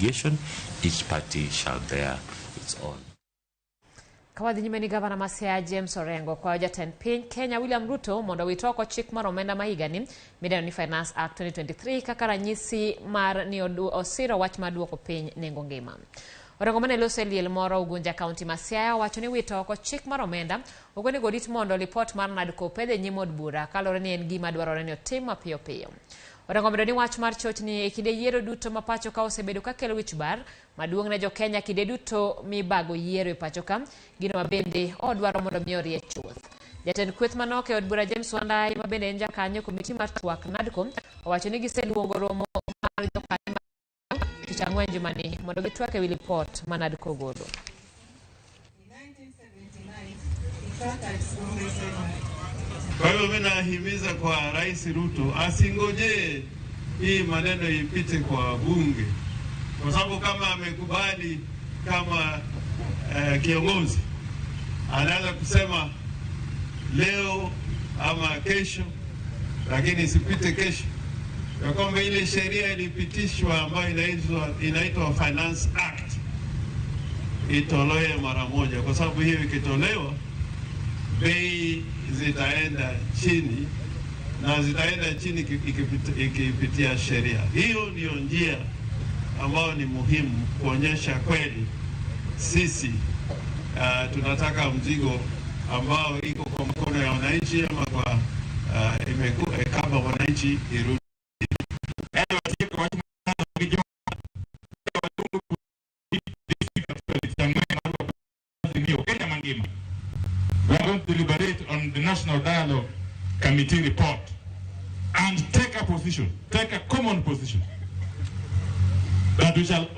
Each party shall bear its own. Ka wadhi nyime ni gavana ma Siaya James Orengo kwayo jatend piny Kenya William Ruto mondo owit oko chik mar omenda ma higani midendo ni Finance Act 2023 kaka ranyisi mar ni osiro wach mar duoko piny nengo ngima. Orengo mane loso e liel moro Ugunja kaunti ma Siaya owacho ni wito oko chik mar omenda ok onego orit mondo lipot mar NADCO opedh e nyim od bura kaluwore ni en gima dwarore ni otim mapiyo piyo. Orengo omedo ni wach mar chochni e kinde yiero duto ma pacho ka osebedo ka kelo wich bar maduong' ne jokenya kinde duto mibago yiero e pacho ka, gino ma bende odwaro mondo mi orie chuth. Jatend kweth manok e od bura James Wandayi ma bende en jakanyo e komiti mar twak NADCO owacho ni giseluongo romo mar jokanyo tich ang'wen jumani mondo gitwak e wi lipot ma NADCO ogolo. Kwa hiyo mimi nahimiza kwa Rais Ruto asingojee hii maneno ipite kwa bunge, kwa sababu kama amekubali kama kiongozi anaweza kusema leo ama kesho, lakini isipite kesho, ya kwamba ile sheria ilipitishwa ambayo inaitwa Finance Act itolewe mara moja, kwa sababu hiyo ikitolewa bei zitaenda chini na zitaenda chini ikipitia sheria. Hiyo ndio njia ambayo ni muhimu kuonyesha kweli sisi tunataka mzigo ambao iko kwa mkono ya wananchi ama kwa kama wananchi irudi. We are going to deliberate on the National Dialogue Committee report and take a position, take a common position that we shall